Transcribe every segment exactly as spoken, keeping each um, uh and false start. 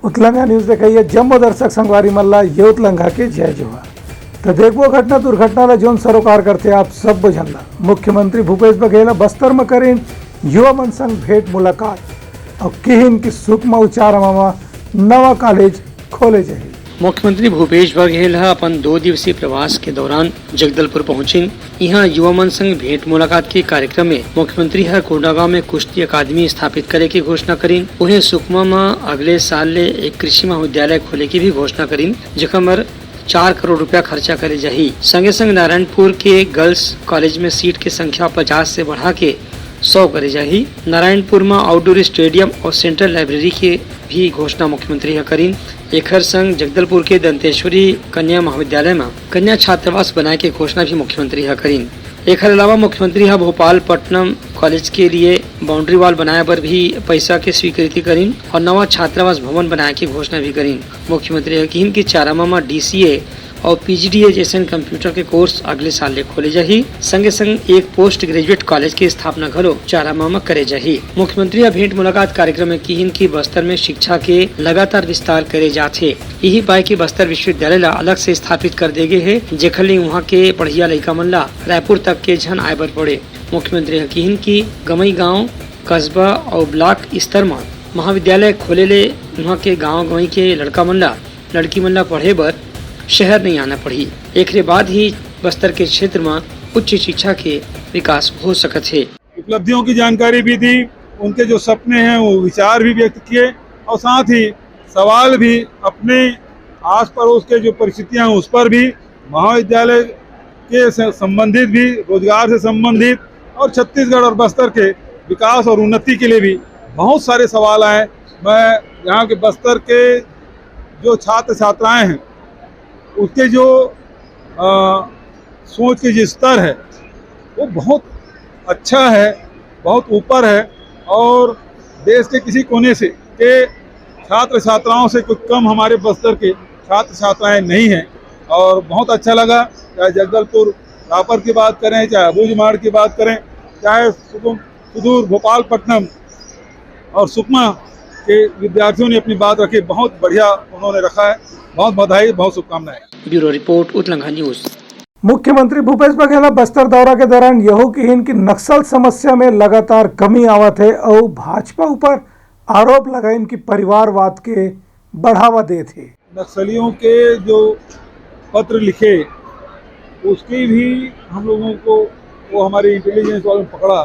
उतलंघा news देखइया जम्मो दर्शक संगवारी मन ला ये उतलंघा के जय जोहार। त देखबो घटना दुर्घटना ला जोन सरोकार करथे आप सब्बो झन ला। मुख्यमंत्री भूपेश बघेल ह बस्तर म करिन युवा मन संग भेंट मुलाकात अउ किहिन कि सुकमा अउ चारामा म नवा कॉलेज खोले जाही। मुख्यमंत्री भूपेश बघेल ह अपन दो दिवसीय प्रवास के दौरान जगदलपुर पहुंचिन। इहां युवा मन संग भेंट मुलाकात के कार्यक्रम में मुख्यमंत्री ह कोंडागांव में कुश्ती अकादमी स्थापित करे के घोषणा करिन। उहें सुकमा म अगले साल ले एक कृषि महाविद्यालय खोले के भी घोषणा करिन, जेकर बर चार करोड़ रुपया खर्चा करे जाही। संगे संग नारायणपुर के गर्ल्स कॉलेज में सीट के संख्या पचास से बढ़ा के सौ करे जाही। नारायणपुर म आउटडोर स्टेडियम और सेंट्रल लाइब्रेरी के भी घोषणा मुख्यमंत्री ह करिन। एखर संग जगदलपुर के दंतेश्वरी कन्या महाविद्यालय म कन्या छात्रावास बनाए के घोषणा भी मुख्यमंत्री ह करिन। एखर अलावा मुख्यमंत्री ह भोपालपट्टनम कॉलेज के लिए बाउंड्री वॉल बनाए बर भी पैसा के स्वीकृति करिन और नवा छात्रावास भवन बनाए के घोषणा भी करिन। मुख्यमंत्री ह किहिन कि चारामा म डीसीए और पीजीडीए जैसन कंप्यूटर के कोर्स अगले साल ले खोले जाही। संगे संग एक पोस्ट ग्रेजुएट कॉलेज के स्थापना घलो चारामा म करे जाही। मुख्यमंत्री ह भेंट मुलाकात कार्यक्रम में किहिन कि बस्तर में शिक्षा के लगातार विस्तार करे जात हे। इही पाय कि बस्तर विश्वविद्यालय ला अलग से स्थापित कर दे गे हे, जेखर ले उहाँ के पढ़इया लइका मन ला रायपुर तक के झन आए बर पड़े। मुख्यमंत्री ह किहिन कि गंवई गांव, कस्बा अउ ब्लॉक स्तर म महाविद्यालय खोले ले उहाँ के गांव गंवई के लड़का मन ला, लड़की मन ला पढ़े बर शहर नइ आना पड़ही। एकरे बाद ही बस्तर के क्षेत्र म उच्च शिक्षा के विकास हो सकत हे। उपलब्धियों की जानकारी भी दी, उनके जो सपने हैं वो विचार भी व्यक्त किए और साथ ही सवाल भी अपने आस पड़ोस के जो परिस्थितियां हैं उस पर भी, महाविद्यालय के से संबंधित भी, रोजगार से संबंधित और छत्तीसगढ़ और बस्तर के विकास और उन्नति के लिए भी बहुत सारे सवाल आए। मैं यहाँ के बस्तर के जो छात्र छात्राएं हैं उसके जो अ, सोच के जो स्तर है वो बहुत अच्छा है, बहुत ऊपर है और देश के किसी कोने से के छात्र छात्राओं से कुछ कम हमारे बस्तर के छात्र छात्राएं नहीं हैं। और बहुत अच्छा लगा, चाहे जगदलपुर रापर की बात करें, चाहे अबूझमाड़ की बात करें, चाहे सुगम सुदूर भोपालपट्टनम और सुकमा के विद्यार्थियों ने अपनी बात रखी, बहुत बढ़िया उन्होंने रखा है। बहुत बधाई, बहुत शुभकामनाएं। Bureau report, Utlangha news. मुख्यमंत्री भूपेश बघेल ह बस्तर दौरा के दौरान यहू किहिन कि नक्सल समस्या में लगातार कमी आवत हे अउ भाजपा ऊपर आरोप लगाइन कि परिवारवाद के बढ़ावा देत हे। नक्सलियों के जो पत्र लिखे उसकी भी हम लोगों को वो हमारे इंटेलिजेंस वालों ने पकड़ा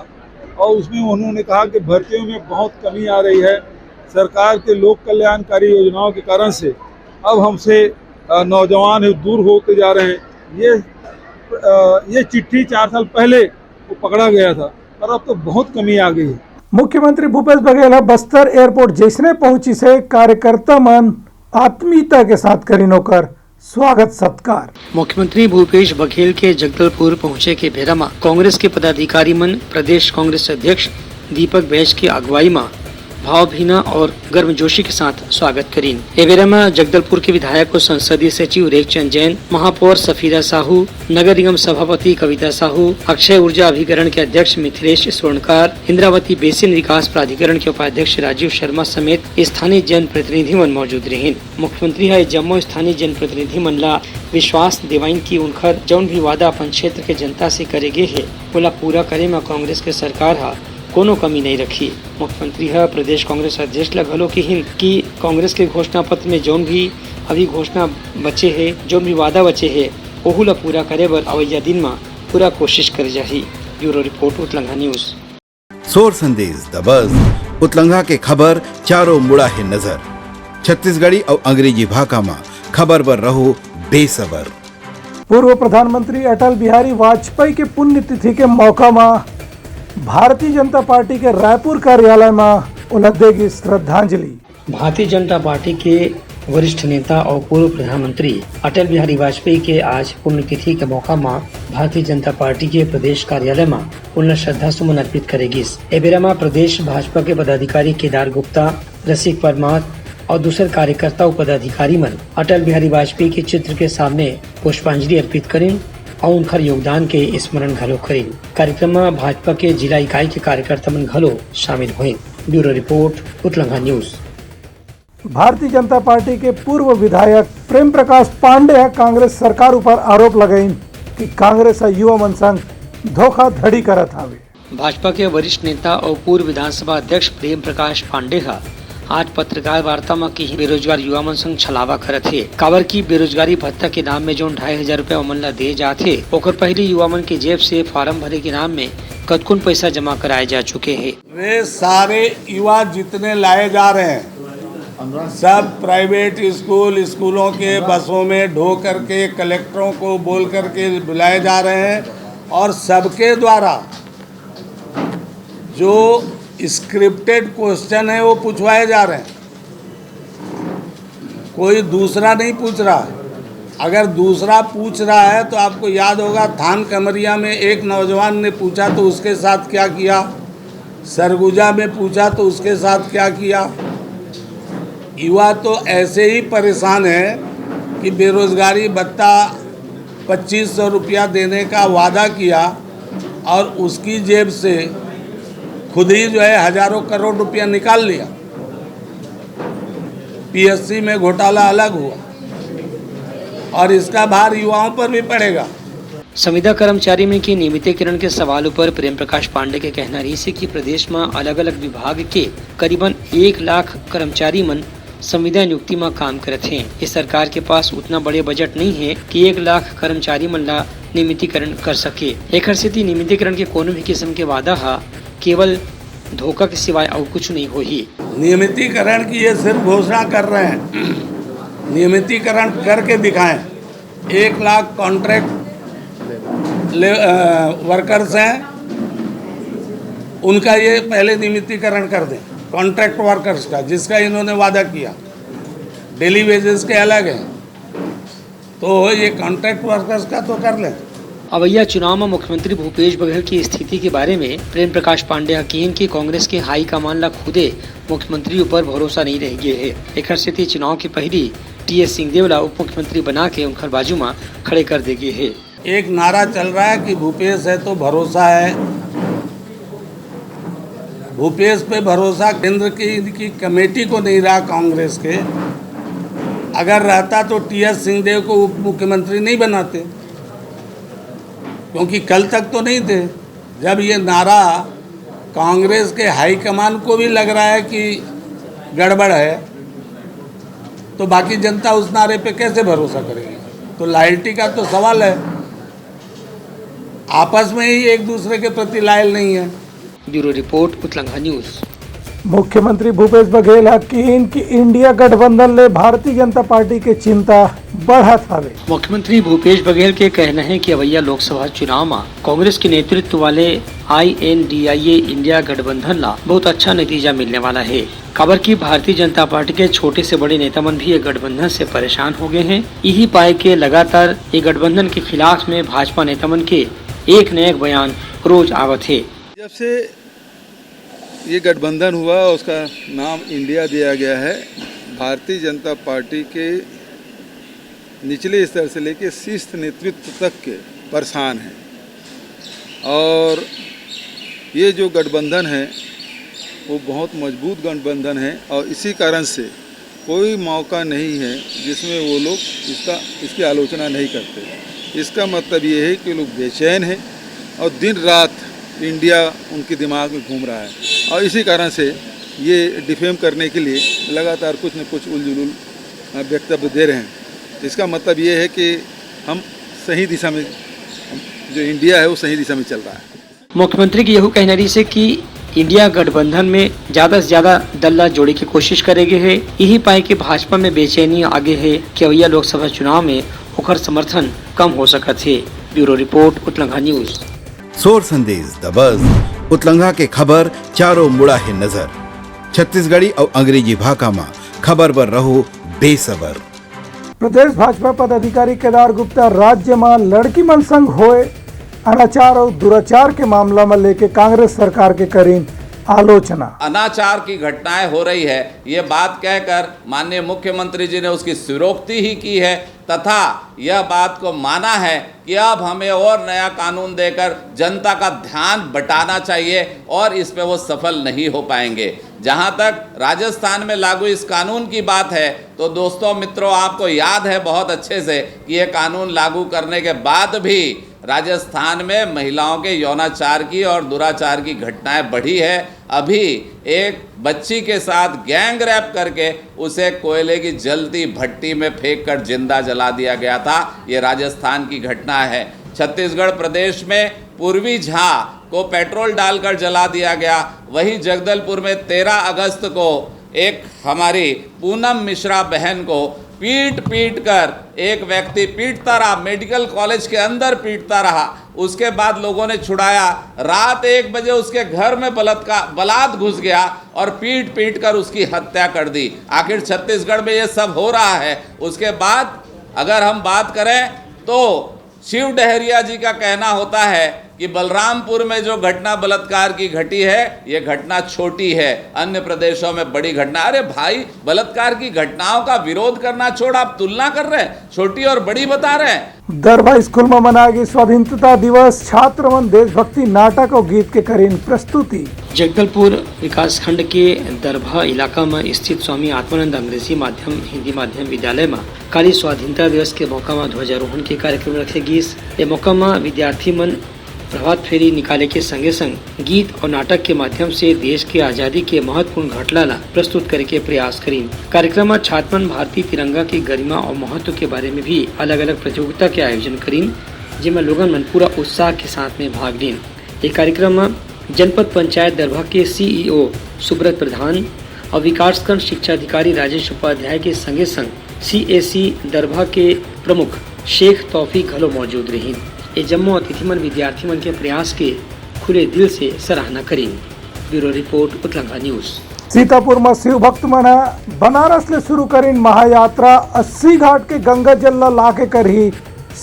और उसमें उन्होंने कहा कि भर्तियों में बहुत कमी आ रही है, सरकार के लोक कल्याणकारी योजनाओं के कारण से अब हमसे अ, नौजवान है दूर होते जा रहे हैं। ये अ, ये चिट्ठी चार साल पहले वो पकड़ा गया था और अब तो बहुत कमी आ गई है। मुख्यमंत्री भूपेश बघेल ह बस्तर एयरपोर्ट जैसने पहुंचिस हे, कार्यकर्ता मन आत्मीयता के साथ करिन ओकर स्वागत सत्कार। मुख्यमंत्री भूपेश बघेल के जगदलपुर पहुंचे के बेरा म कांग्रेस के पदाधिकारी मन प्रदेश कांग्रेस अध्यक्ष दीपक बैज के अगुवाई म भावभीना और गर्मजोशी के साथ स्वागत करिन। ए बेरा म जगदलपुर के विधायक और संसदीय सचिव रेखचंद जैन, महापौर सफीरा साहू, नगर निगम सभापति कविता साहू, अक्षय ऊर्जा अभिकरण के अध्यक्ष मिथिलेश स्वर्णकार, इंद्रावती बेसिन विकास प्राधिकरण के उपाध्यक्ष राजीव शर्मा समेत स्थानीय जनप्रतिनिधि मन मौजूद रहिन। मुख्यमंत्री ह ए जम्मो स्थानीय जनप्रतिनिधि मन ला विश्वास दिवाइन कि उनखर जउन भी वादा अपन क्षेत्र के जनता से करे गे हे, ओला पूरा करे म कांग्रेस के सरकार ह कोनो कमी नइ रखही। मुख्यमंत्री ह प्रदेश कांग्रेस अध्यक्ष ल घलो किहिन कि कांग्रेस के घोषणा पत्र में जउन भी अभी घोषणा बचे हे, जउन भी वादा बचे हे, ओहू ल पूरा करे बर अवइया दिन म पूरा कोशिश करे जाही। Bureau report, Utlangha news. सोर संदेश दबस, उतलंघा के खबर चारों मुड़ा हे नजर। छत्तीसगढ़ी अउ अंग्रेजी भाखा म खबर बर रहो बेसबर। पूर्व प्रधानमंत्री अटल बिहारी वाजपेयी के पुण्यतिथि के मौका म भारतीय जनता पार्टी के रायपुर कार्यालय म ओला दे गिस श्रद्धांजलि। भारतीय जनता पार्टी के वरिष्ठ नेता और पूर्व प्रधानमंत्री अटल बिहारी वाजपेयी के आज पुण्यतिथि के मौका म भारतीय जनता पार्टी के प्रदेश कार्यालय म उन्हें श्रद्धा सुमन अर्पित करे गिस। ए बेरा म प्रदेश भाजपा के पदाधिकारी केदार गुप्ता, रसिक परमार और दूसर कार्यकर्ता और पदाधिकारी मन अटल बिहारी वाजपेयी के चित्र के सामने पुष्पांजलि अर्पित करिन और उनखर योगदान के स्मरण घलो करिन। कार्यक्रम म भाजपा के जिला इकाई के कार्यकर्ता मन घलो शामिल होइन। Bureau report, Utlangha news. Bharatiya Janata party के पूर्व विधायक प्रेम प्रकाश पांडे ह कांग्रेस सरकार ऊपर आरोप लगाइन कि कांग्रेस ह युवा मन संग धोखाधड़ी करत हावे। भाजपा के वरिष्ठ नेता अउ पूर्व विधानसभा अध्यक्ष प्रेम प्रकाश पांडे ह आज पत्रकार वार्ता म किही बेरोजगार युवा मन संग छलावा करत हे, काबर कि बेरोजगारी भत्ता के नाम में जउन ढाई हजार रुपया ओमन ला दे जात हे, ओकर पहिली युवा मन के जेब से फार्म भरे के नाम में कतकुन पैसा जमा कराए जा चुके हे। वे सारे युवा जितने लाए जा रहे हैं, सब प्राइवेट स्कूल, स्कूलों के बसों में ढो करके कलेक्टरों को बोल करके बुलाए जा रहे हैं और सबके द्वारा जो स्क्रिप्टेड क्वेश्चन है वो पूछवाए जा रहे हैं। कोई दूसरा नहीं पूछ रहा। अगर दूसरा पूछ रहा है तो आपको याद होगा, थान कमरिया में एक नौजवान ने पूछा तो उसके साथ क्या किया, सरगुजा में पूछा तो उसके साथ क्या किया। युवा तो ऐसे ही परेशान है कि बेरोजगारी भत्ता पच्चीस सौ रुपया देने का वादा किया और उसकी जेब से खुद ही जो है हजारों करोड़ रुपया निकाल लिया। पीएससी में घोटाला अलग हुआ और इसका भार युवाओं पर भी पड़ेगा। संविदा कर्मचारी मन के नियमितीकरण के सवाल ऊपर प्रेम प्रकाश पांडे के कहना रहिस हे कि प्रदेश म अलग-अलग विभाग के करीबन एक लाख कर्मचारी मन संविदा नियुक्ति म काम करत हें। ये सरकार के पास उतना बड़े बजट नइ हे कि एक लाख कर्मचारी मन ला नियमितीकरण कर सके। एखर सेती नियमितीकरण के कोनो भी किसम के वादा ह केवल धोखा के सिवाय अउ कुछ नइ होही। नियमितीकरण की ये सिर्फ घोषणा कर रहे हैं, नियमितीकरण करके दिखाएं। एक लाख कॉन्ट्रैक्ट ले, अ, वर्कर्स हैं, उनका ये पहले नियमितीकरण कर दें, कॉन्ट्रैक्ट वर्कर्स का, जिसका इन्होंने वादा किया, डेली वेजेस के अलग हैं, तो ये कॉन्ट्रैक्ट वर्कर्स का तो कर लें। अवैया चुनाव में मुख्यमंत्री भूपेश बघेल की स्थिति के बारे में प्रेम प्रकाश पांडे ह किहिन कि कांग्रेस के हाई कमान ला खुदे मुख्यमंत्री ऊपर भरोसा नहीं रह गए हे। एखर सेती चुनाव के पहली टीएस सिंहदेव ला उप मुख्यमंत्री बना के उनकर बाजू म खड़े कर दे गए हे। एक नारा चल रहा है कि भूपेश है तो भरोसा है। भूपेश पे भरोसा केंद्र की इनकी कमेटी को नहीं रहा, कांग्रेस के। अगर रहता तो टीएस सिंहदेव को उप मुख्यमंत्री नहीं बनाते, क्योंकि कल तक तो नहीं थे। जब ये नारा कांग्रेस के हाई कमान को भी लग रहा है कि गड़बड़ है, तो बाकी जनता उस नारे पे कैसे भरोसा करेगी? तो लॉयल्टी का तो सवाल है, आपस में ही एक दूसरे के प्रति लॉयल नहीं है। Bureau report, Utlangha news. मुख्यमंत्री भूपेश बघेल ह किहिन कि इंडिया गठबंधन ले भारतीय जनता पार्टी के चिंता बढ़त हवे। मुख्यमंत्री भूपेश बघेल के कहना है कि अवैया लोकसभा चुनाव म कांग्रेस के नेतृत्व वाले आईएनडीआईए इंडिया गठबंधन ला बहुत अच्छा नतीजा मिलने वाला है, काबर कि भारतीय जनता पार्टी के छोटे से बड़े नेता मन भी ये गठबंधन से परेशान हो गए हैं। यही पाए के लगातार ये गठबंधन के खिलाफ में भाजपा नेता मन के एक न एक बयान रोज आवत है। जब से ये गठबंधन हुआ, उसका नाम इंडिया दिया गया है। भारतीय जनता पार्टी के निचले स्तर से लेके शीर्ष नेतृत्व तक के परेशान हैं। और ये जो गठबंधन है, वो बहुत मजबूत गठबंधन है और इसी कारण से कोई मौका नहीं है जिसमें वो लोग इसका, इसकी आलोचना नहीं करते। इसका मतलब ये है कि लोग बेचैन हैं और दिन रात इंडिया उनके दिमाग में घूम रहा है और इसी कारण से ये डिफेम करने के लिए लगातार कुछ न कुछ उलझुलुल, अ, वक्तव्य दे रहे हैं। इसका मतलब ये है कि हम सही दिशा में, हम, जो इंडिया है, वो सही दिशा में चल रहा है। मुख्यमंत्री के यहू कहना रहिस हे कि इंडिया गठबंधन में ज्यादा से ज्यादा दल ला जोड़े के कोशिश करे गे हे। यही पाए के भाजपा में बेचैनी आगे हे कि अवैया लोकसभा चुनाव में ओकर समर्थन कम हो सकत हे। Bureau report, Utlangha news. सोर संदेश दबस, उतलंघा के खबर चारों मुड़ा हे नजर। छत्तीसगढ़ी अउ अंग्रेजी भाखा म खबर बर रहो बेसबर। प्रदेश भाजपा पदाधिकारी केदार गुप्ता राज्य म लड़की मन संग होए अनाचार अउ दुराचार के मामला म लेके कांग्रेस सरकार के करीन आलोचना। अनाचार की घटनाएं हो रही है, ये बात कहकर माननीय मुख्यमंत्री जी ने उसकी सिरोक्ति ही की है तथा यह बात को माना है कि अब हमें और नया कानून देकर जनता का ध्यान बटाना चाहिए और इस पे वो सफल नहीं हो पाएंगे। जहां तक राजस्थान में लागू इस कानून की बात है, तो दोस्तों, मित्रों, आपको याद है बहुत अच्छे से कि ये कानून लागू करने के बाद भी राजस्थान में महिलाओं के यौनाचार की और दुराचार की घटनाएं बढ़ी है। अभी एक बच्ची के साथ गैंग रेप करके उसे कोयले की जलती भट्टी में फेंक कर जिंदा जला दिया गया था। ये राजस्थान की घटना है। छत्तीसगढ़ प्रदेश में पूर्वी झा को पेट्रोल डालकर जला दिया गया। वहीं जगदलपुर में तेरह अगस्त को एक हमारी पूनम मिश्रा बहन को पीट पीट कर एक व्यक्ति पीटता रहा, मेडिकल कॉलेज के अंदर पीटता रहा। उसके बाद लोगों ने छुड़ाया। रात एक बजे उसके घर में बलात्कार, बलात घुस गया और पीट पीट कर उसकी हत्या कर दी। आखिर छत्तीसगढ़ में ये सब हो रहा है। उसके बाद अगर हम बात करें तो शिव डहरिया जी का कहना होता है कि बलरामपुर में जो घटना बलात्कार की घटी है, ये घटना छोटी है, अन्य प्रदेशों में बड़ी घटना। अरे भाई, बलात्कार की घटनाओं का विरोध करना छोड़, आप तुलना कर रहे हैं, छोटी और बड़ी बता रहे हैं। दरभा स्कूल में मनाए गे स्वाधीनता दिवस, छात्र मन देशभक्ति नाटक और गीत के करीन प्रस्तुति। जगदलपुर विकासखंड के दरभा इलाका में स्थित स्वामी आत्मानंद अंग्रेजी माध्यम हिंदी माध्यम विद्यालय में काली स्वाधीनता दिवस के मौका में ध्वजारोहण के कार्यक्रम रखे गीस। ये मौका में विद्यार्थी मन प्रभात फेरी निकाले के संगे संग गीत और नाटक के माध्यम से देश के आजादी के महत्वपूर्ण घटना ला प्रस्तुत करे के प्रयास करीन। कार्यक्रम में छात्र मन भारतीय तिरंगा के गरिमा और महत्व के बारे में भी अलग-अलग प्रतियोगिता के आयोजन करीन, जेमा लोगन मन पूरा उत्साह के साथ में भाग लीन। ये कार्यक्रम में जनपद पंचायत दरभा के सीईओ सुब्रत प्रधान और विकासखंड शिक्षा अधिकारी राजेश उपाध्याय के संगे संग सीएसी दरभा के प्रमुख शेख तौफीक घलो मौजूद रहिन। ये जम्मो अतिथि मन विद्यार्थी मन के प्रयास के खुले दिल से सराहना करिन। Bureau report, Utlanga news. Sitapur में शिव भक्त मन ह बनारस ले शुरू करिन महायात्रा। अस्सी घाट के गंगा जल ला लाके करही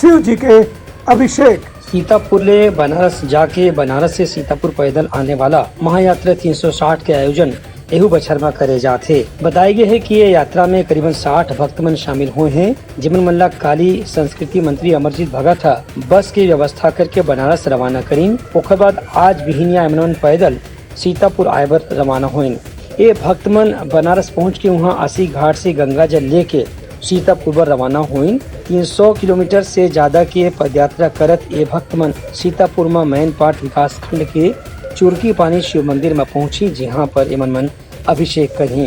शिव जी के अभिषेक। सीतापुर ले बनारस जाके बनारस से सीतापुर पैदल आने वाला महायात्रा तीन सौ साठ के आयोजन एहू बछर म करे जात हे। बताए गे हे कि ये यात्रा में करीबन साठ भक्त मन शामिल हुए हैं, जिमन मन ला काली संस्कृति मंत्री अमरजीत भगत ह बस के व्यवस्था करके बनारस रवाना करीन। ओकर बाद आज बिहिनिया एमन मन पैदल सीतापुर आए बर रवाना होइन। ये भक्त मन बनारस पहुंच के उहां अस्सी घाट से गंगा जल लेके सीतापुर बर रवाना होइन। तीन सौ किलोमीटर से ज्यादा के पदयात्रा करत ये भक्त मन सीतापुर म मैनपाट विकासखंड के चुरकी पानी शिव मंदिर म पहुंची, जिहां पर एमन मन अभिषेक करही।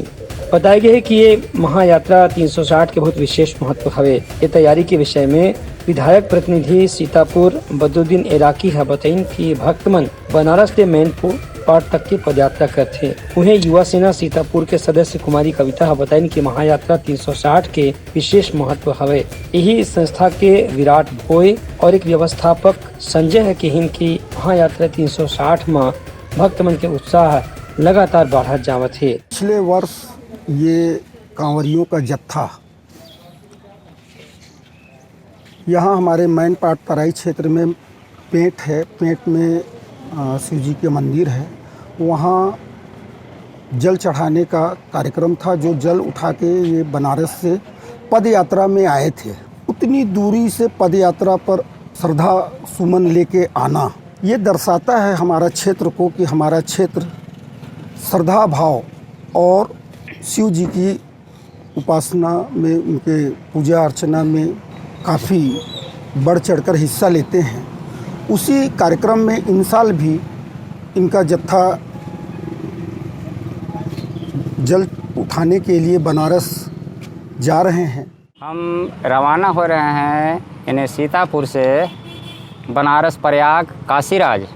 बताए गे हे कि ये महायात्रा तीन सौ साठ के बहुत विशेष महत्व हवे। ये तैयारी के विषय में विधायक प्रतिनिधि सीतापुर बदरुद्दीन एराकी ह बताइन कि भक्त मन बनारस ले मैनपाट तक के पदयात्रा करथे। उहें युवा सेना सीतापुर के सदस्य कुमारी कविता ह बताइन कि महायात्रा तीन सौ साठ के विशेष महत्व हवे। यही संस्था के विराट भोय और एक व्यवस्थापक संजय ह किहिन कि महायात्रा तीन सौ साठ म भक्त मन के उत्साह लगातार बढ़त जावत हे। पिछले वर्ष ये कांवरियों का जत्था यहाँ हमारे मैनपाट तराई क्षेत्र में पेंट है, पेंट में अ, शिव जी के मंदिर है, वहाँ जल चढ़ाने का कार्यक्रम था, जो जल उठा के ये बनारस से पद यात्रा में आए थे। उतनी दूरी से पद यात्रा पर श्रद्धा सुमन लेके आना, ये दर्शाता है हमारा क्षेत्र को कि हमारा क्षेत्र श्रद्धा भाव और शिव जी की उपासना में, उनके पूजा अर्चना में काफ़ी बढ़ चढ़कर हिस्सा लेते हैं। उसी कार्यक्रम में इन साल भी इनका जत्था जल उठाने के लिए बनारस जा रहे हैं। हम रवाना हो रहे हैं यानी सीतापुर से बनारस, प्रयाग, काशीराज,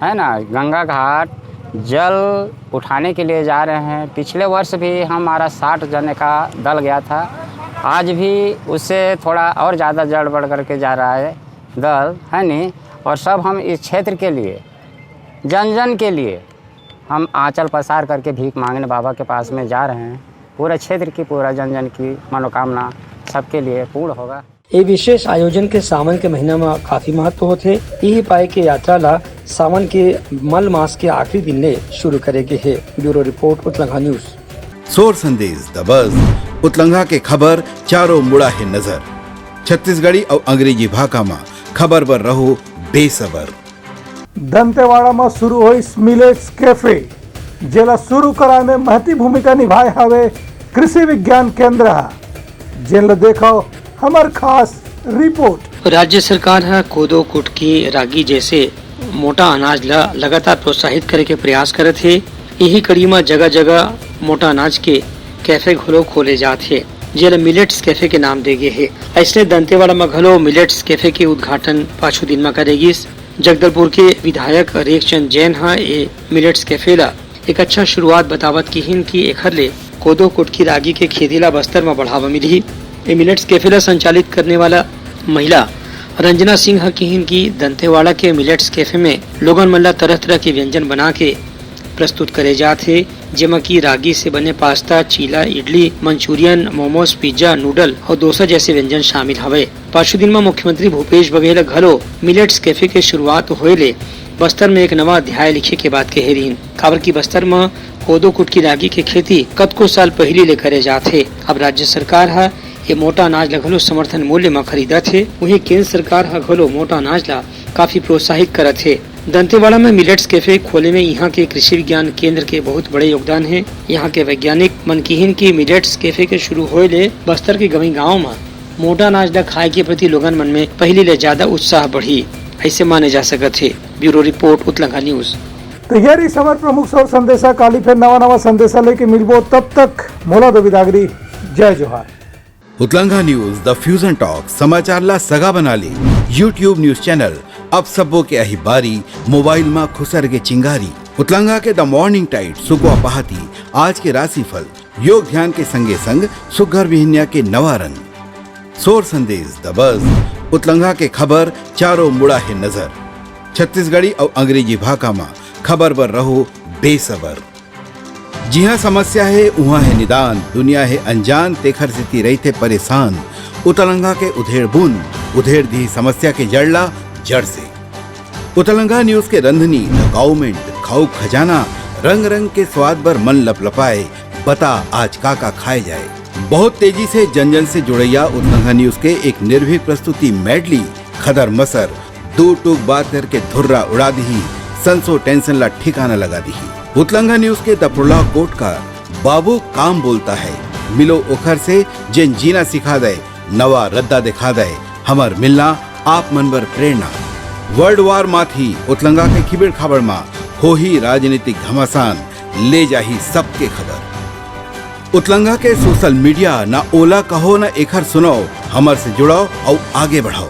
है ना, गंगा घाट जल उठाने के लिए जा रहे हैं। पिछले वर्ष भी हमारा साठ जने का दल गया था, आज भी उससे थोड़ा और ज़्यादा जड़ बढ़ करके जा रहा है दल, है नी। और सब हम इस क्षेत्र के लिए, जन जन के लिए हम आंचल पसार करके भीख मांगने बाबा के पास में जा रहे हैं। पूरा क्षेत्र की, पूरा जन जन की मनोकामना सबके लिए पूर्ण होगा। ए विशेष आयोजन के सावन के महीना म काफी महत्व होथे। इही पाए के यात्रा ला सावन के मल मास के आखिरी दिन ले शुरू करे गे हे। Bureau report, Utlangha news. सोर संदेश द बज, उतलंघा के खबर चारों मुड़ा हे नजर। छत्तीसगढ़ी अउ अंग्रेजी भाखा म खबर बर रहो बेसबर। दंतेवाड़ा म शुरू होइस मिलेट्स कैफे, जेला शुरू कराए में महती भूमिका निभाए हवे कृषि विज्ञान केंद्र ह, जेन ल देखो हमर खास रिपोर्ट। राज्य सरकार ह कोदो, कुटकी, रागी जैसे मोटा अनाज ल लगातार प्रोत्साहित करे के प्रयास करत हे। इही कड़ी म जगह-जगह मोटा अनाज के कैफे घलो खोले जात हे, जेला मिलेट्स कैफे के नाम दे गे हे। अइसने दंतेवाड़ा म घलो मिलेट्स कैफे के उद्घाटन पाछू दिन म करे गिस। जगदलपुर के विधायक रेखचंद जैन ह ए मिलेट्स कैफे ल एक अच्छा शुरुआत बतावत किहिन कि एखर ले कोदो, कुटकी, रागी के खेती ला बस्तर म बढ़ावा मिलही। ए मिलेट्स कैफे ला संचालित करने वाला महिला रंजना सिंह ह किहिन कि दंतेवाड़ा के मिलेट्स कैफे में लोगन मन ला तरह-तरह के व्यंजन बना के प्रस्तुत करे जात हे, जेमा कि रागी से बने pasta, chilla, idli, Manchurian, momos, pizza, noodle अउ डोसा जैसे व्यंजन शामिल हवय। पाछू दिन म मुख्यमंत्री भूपेश बघेल ह घलो मिलेट्स कैफे के शुरुआत होए ले बस्तर में एक नवा अध्याय लिखे के बात कहे रिहिन, काबर कि बस्तर म कोदो, कुटकी, रागी के खेती कतको साल पहिली ले करे जात हे। अब राज्य सरकार ह ए मोटा अनाज ल घलो समर्थन मूल्य म खरीदत हे। उहीं केंद्र सरकार ह घलो मोटा अनाज ल काफी प्रोत्साहित करत हे। दंतेवाड़ा में मिलेट्स कैफे खोले में इहां के कृषि विज्ञान केंद्र के बहुत बड़े योगदान हे। इहां के वैज्ञानिक मन किहिन कि मिलेट्स कैफे के शुरू होए ले बस्तर के गंवई गांव म मोटा अनाज ल खाए के प्रति लोगन मन में पहिली ले ज्यादा उत्साह बढ़ी, अइसे माने जा सकत हे। Bureau report, Utlangha news. तो ये रही हमर प्रमुख सोर संदेशा। काली फिर नवा नवा संदेशा लेके मिलबो, तब तक मोला दो बिदागरी। जय जोहार। उतलंघा न्यूज, द फ्यूजन टॉक, समाचार ला सगा बना ले। YouTube न्यूज चैनल, अब सबो के अही बारी, मोबाइल मा खुसर के चिंगारी। उतलंघा के द मॉर्निंग टाइड, सुकवा पहाती, आज के राशिफल, योग ध्यान के संगे संग सुग्घर बिहनिया के नवा रंग। सोर संदेश, द बज, उतलंघा के खबर, चारों मुड़ा हे नजर। छत्तीसगढ़ी अउ अंग्रेजी भाखा मा खबर बर रहो बेसबर। जिहां समस्या हे, उहां हे निदान, दुनिया हे अनजान, तेखर सेती रहिथे परेशान। उतलंघा के उधेड़ बुन, उधेड़ दिही समस्या के जड़ ला जड़ से। उतलंघा न्यूज के रंधनी, द गाउमेंट, खाऊ खजाना, रंग रंग के स्वाद बर मन लपलपाए, बता आज का का खाए जाए। बहुत तेजी से जन जन से जुड़ैया उतलंघा न्यूज के एक निर्भीक प्रस्तुति मेडली, खदर मसर, दू टूक बात करके धुर्रा उड़ा दिही, संसो टेंशन ला ठिकाना लगा दिही। उतलंघा न्यूज के द प्रोलॉग कोट का बाबू काम बोलता है, मिलो ओखर से जेन जीना सिखा दे, नवा रद्दा दिखा दे, हमर मिलना आप मन बर प्रेरणा। वर्ल्ड वार माथी उतलंघा के खिबेड़ खाबड़ मा होही राजनीतिक घमासान, ले जाही सबके खबर। उतलंघा के सोशल मीडिया, ना ओला कहो ना एखर सुनाओ, हमर से जुड़ाओ अउ आगे बढ़ाओ।